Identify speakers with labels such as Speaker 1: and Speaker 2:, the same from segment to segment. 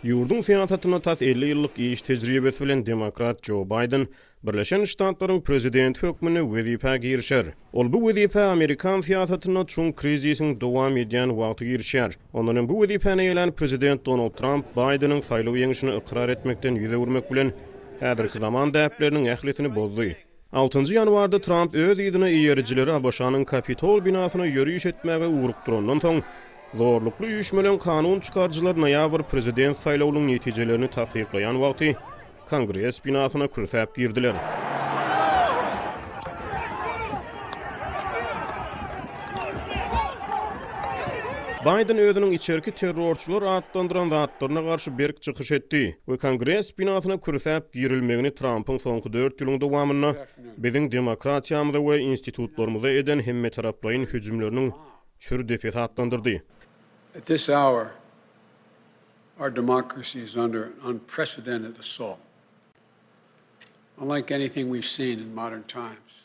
Speaker 1: Ýurduň syýasatynda tas 50 ýyllyk iş tejribesi bilen demokrat Jo Baýden Birleşen Ştatlaryň prezidenti hökmünde wezipä girişer. Ol bu wezipä amerikan syýasatynda çuň krizisiň dowam edýän wagty girişýär. Ondan öň bu wezipäni eýelän prezident Donald Tramp Baýdeniň saýlaw ýeňşini ykrar etmekden ýüz öwürmek bilen, häzirki zaman däpleriniň ählisini bozdy. Altynjy ýanwarda Tramp öz yzyna eýerijileri ABŞ-nyň Kapitol binasyna ýöriş etmäge ugrukdyrandan soň, zorlukly üýşmeleň kanun çykaryjylar noýabr prezident saýlawynyň netijelerini tassyklaýan wagty Kongres binasyna kürsäp girdiler. Baýden özüniň içerki terrorçylar atlandyran zatlaryna garşy berk çykyş etdi we Kongres binasyna kürsäp girilmegini Trampyň soňky dört ýylyň dowamynda biziň demokratiýamyza we institutlarymyza eden hemmetaraplaýyn hüjümleriniň çür depesi atlandyrdy.
Speaker 2: At this hour, our democracy is under an unprecedented assault, unlike anything we've seen in modern times.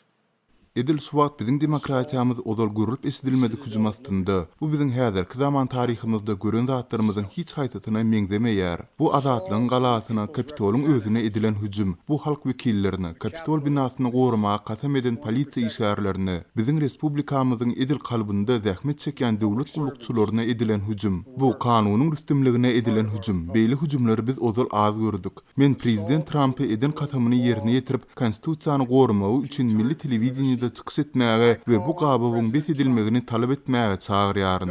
Speaker 3: Edil şu wagt biziň demokratiýamyz ozal görlüp-eşidilmedik hüjüm astynda. Bu biziň häzirki zaman taryhymyzda gören zatlarymyzyň hiç haýsysyna meňzemeýär. Bu azatlygyň galasyna, Kapitolyň özüne edilen hüjüm. Bu halk wekillerine, Kapitol binasyny goramaga kasam eden polisiýa işgärlerine, biziň respublikamyzyň edil kalbynda zähmet çekýän döwlet gullukçylaryna edilen hüjüm. Bu kanunyň rüstemligine edilen hüjüm. Beýle hüjümleri biz ozal az gördük. Men prezident Trampy eden kasamyny ýerine ýetirip, Konstitusiýany goramagy üçin milli telewideniýede çykyş etmäge we bu gabawyň bes edilmegini talap etmäge çagyrýaryn.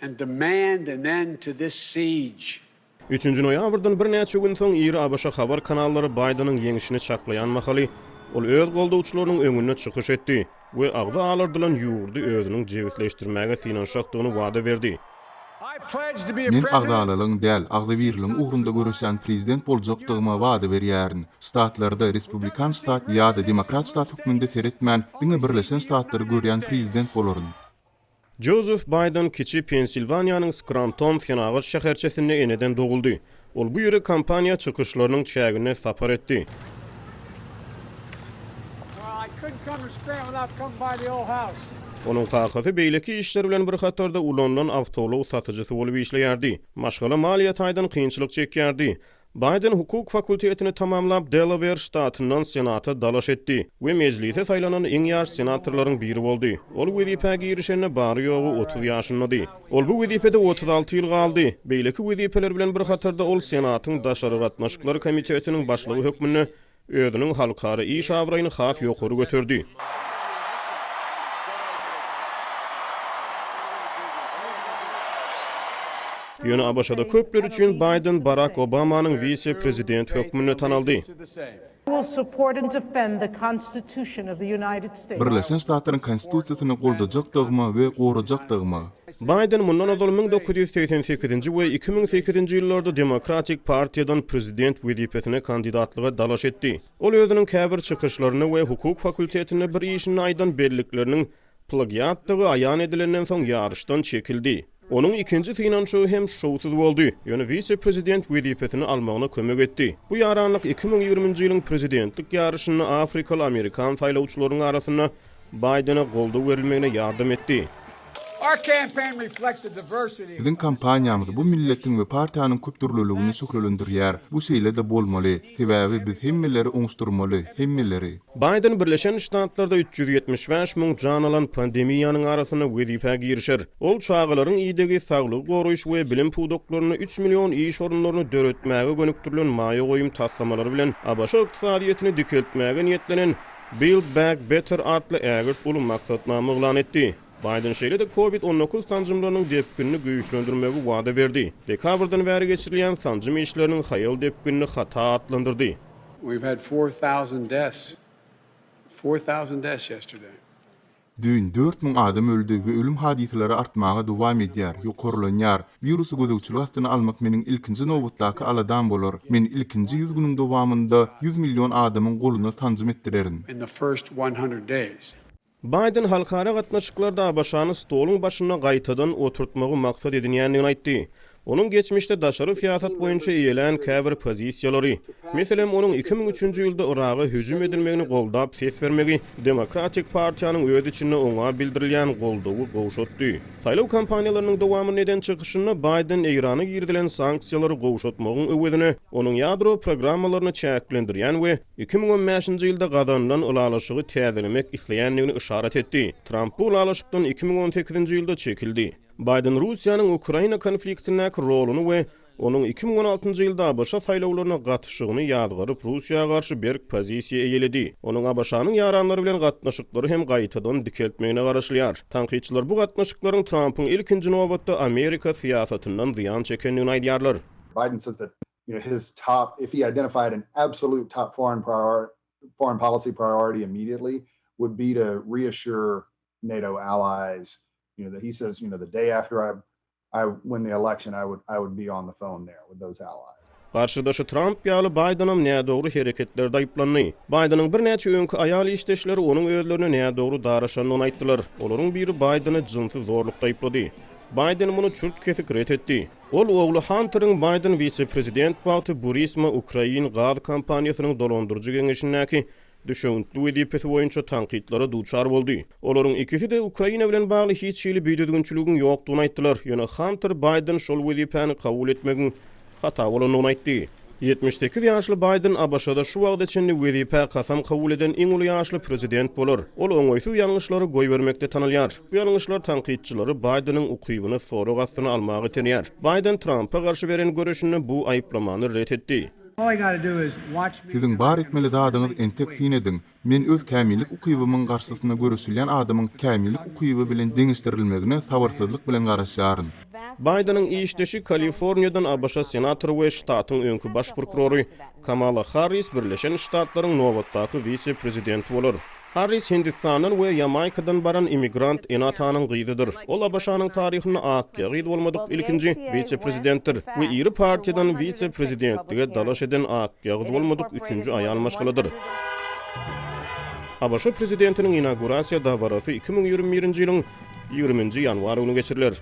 Speaker 2: And demand an end to this siege.
Speaker 1: Üçünji noýabrdan birnäçe gün soň iri ABŞ habar kanallary Baýdeniň ýeňşini çaklaýan mahaly, ol öz goldawçylarynyň öňünde çykyş etdi we agzy alardylan ýurdy özüniň jebisleşdirmäge synanyşakdygyny wada berdi.
Speaker 3: Men agzalalygyň däl, agzybirligiň ugrunda göreşýän prezident boljakdygyma wada berýärin. Ştatlarda respublikan ştat ýa-da demokrat ştat hökmünde seretmän, diňe Birleşen Ştatlary görýän prezident bolaryn.
Speaker 1: Jozef Baýden kiçi Pensilwaniýanyň Skranton senagat şäherçesinde eneden doguldy. Ol bu ýere kampaniýa çykyşlarynyň çäginde sapar etdi. Onuň kakasy beýleki işler bilen bir hatarda ulanylan awtoulag satyjysy bolup işleýärdi. Maşgala maliýe taýdan kynçylyk çekýärdi. Baýden hukuk fakultetini tamamlap, Delawer ştatyndan Senata dalaş etdi we Mejlise saýlanan iň ýaş senatorlaryň biri boldy. Ol wezipä girişende bary-ýogy 30 ýaşyndady. Ol bu wezipede 36 ýyl galdy. Beýleki wezipeler bilen bir hatarda ol Senatyň Daşary gatnaşyklar komitetiniň başlygy hökmünde özüniň halkara iş abraýyny has ýokary göterdi. Ýöne ABŞ-da köpler üçin Baýden Barak Obamanyň wise-prezidenti hökmünde tanaldy.
Speaker 3: Birleşen Ştatlaryň Konstitusiýasyny goldajakdygyma we gorajakdygyma.
Speaker 1: Baýden mundan ozal 1988-nji we 2008-nji ýyllarda Demokratik partiýadan prezident wezipesine kandidatlyga dalaş etdi. Ol özüniň käbir çykyşlarynda we hukuk fakultetinde bir işinde aýdan bellikleriniň plagiatdygy aýan edilenden soň ýaryşdan çekildi. Onuň ikinji synanyşygy hem şowsuz boldy, ýöne wise-prezident wezipesini almagyna kömek etdi. Bu ýaranlyk 2020-nji ýylyň prezidentlik ýaryşynda afrikaly amerikan saýlawçylarynyň arasynda Baýdene goldaw berilmegine ýardam etdi.
Speaker 3: Biziň kampaniýamyz bu milletiň we partiýanyň köpdürlüligini şöhlelendirýär. Bu şeýle-de bolmaly. Sebäbi biz hemmeleri oňuşdyrmaly, hemmeleri.
Speaker 1: Baýden Birleşen Ştatlarda 375 müň jan alan pandemiýanyň arasynda wezipä girişer. Ol çagalaryň idegi, saglygy goraýyş we bilim pudaklarynda üç million iş orunlaryny döretmäge gönükdirilen maýa goýum taslamalary bilen ABŞ ykdysadyýetini dikeltmäge niýetlenen Build Back Better atly ägirt uly maksatnama yglan etdi. Baýden şeýle-de Covid 19 sanjymlarynyň depginini güýçlendirmegi wada berdi. Dekabrdan bäri geçirilýän sanjym işleriniň haýal depginini hata atlandyrdy.
Speaker 2: We've had 4,000 deaths, 4,000 deaths yesterday.
Speaker 3: Düýn 4000 adam öldi we ölüm hadysalary artmaga dowam edýär, ýokarlanýar. Wirusy gözegçilik astyna almak meniň ilkinji nobatdaky aladam bolar. Men ilkinji ýüz günüň dowamynda ýüz million adamyň goluna sanjym etdirerin.
Speaker 2: In the first 100 days.
Speaker 1: Baýden halkara gatnaşyklarda ABŞ-ny stoluň başynda gaýtadan oturtmagy maksat edinýändigini aýtdy. Onuň geçmişde daşary syýasat boýunça eýelän käbir pozisiýalary, meselem, onuň 2003-nji ýylda Yraga hüjüm edilmegini goldap ses bermegi Demokratik partiýanyň öz içinde oňa bildirilýän goldawy gowşatdy. Saýlaw kampaniýalarynyň dowamynda eden çykyşynda Baýden Eýrana girizilen sanksiýalary gowşatmagyň öwezine onuň ýadro programmalaryny çäklendirýän we 2015-nji ýylda gazanylan ylalaşygy täzelemek isleýändigini yşarat etdi. Tramp bu ylalaşykdan 2018-nji ýylda çekildi. Baýden Russiýanyň Ukraina konfliktindäki roluny we onuň 2016-njy ýylda ABŞ saýlawlaryna gatyşygyny ýazgaryp, Russiýa garşy berk pozisiýa eýeledi. Onuň ABŞ-nyň ýaranlary bilen gatnaşyklary hem gaýtadan dikeltmegine garaşylýar. Tankytçylar bu gatnaşyklaryň Trampyň ilkinji nobatda Amerika syýasatyndan zyýan çekendigini aýdýarlar.
Speaker 4: Biden says that you know his top if he identified an absolute top foreign prior foreign policy priority immediately would be to reassure NATO allies you know that he says you know the day after I I win the election I would I would be on the phone there with those allies.
Speaker 1: Garşydaşy Tramp ýaly Baýdenam nädogry hereketlerde aýyplandy. Baýdeniň birnäçe öňki aýal işdeşleri onuň özlerine nädogry daraşandygyny aýtdylar. Olaryň biri Baýdeni jynsy zorlukda aýyplady. Baýden muny çürt-kesik ret etdi. Ol ogly Hanteriň Baýden wise-prezident wagty Burisma ukrain gaz kompaniýasynyň dolandyryjy geňeşindäki düşewüntli wezipesi boýunça tankytlara duçar boldy. Olaryň ikisi-de Ukraina bilen bagly hiç hili bidüzgünçiligiň ýokdugyny aýtdylar, ýöne Hanter Baýden şol wezipäni kabul etmegiň hata bolandygyny aýtdy. 78 ýaşly Baýden ABŞ-da şu wagta çenli wezipä kasam kabul eden iň uly ýaşly prezident bolar. Ol oňaýsyz ýalňyşlary goýbermekde tanalýar. Bu ýalňyşlar tankytçylary Baýdeniň ukybyny sorag astyna almaga iterýär. Baýden Trampa garşy beren göreşinde bu aýyplamany ret etdi.
Speaker 3: Siziň bar etmeli zadyňyz entek syn ediň, men öz kämillik ukybymyň garşysyna göreşilýän adamyň kämillik ukyby bilen deňeşdirilmegine sabyrsyzlyk bilen garaşýaryn.
Speaker 1: Baýdeniň işdeşi Kaliforniýadan ABŞ senatory we ştatyň öňki baş prokurory Kamala Harris Birleşen Ştatlaryň nobatdaky wise-prezidenti bolar. Harris Hindistandan we Ýamaýkadan baran immigrant ene-atanyň gyzydyr. Ol ABŞ-nyň taryhynda akýagyz bolmadyk ilkinji wise-prezidentdir we iri partiýadan wise-prezidentlige dalaş eden akýagyz bolmadyk üçünji aýal maşgaladyr. ABŞ prezidentiniň inaugurasiýa dabarasy 2021-nji ýylyň 20-nji ýanwar güni geçiriler.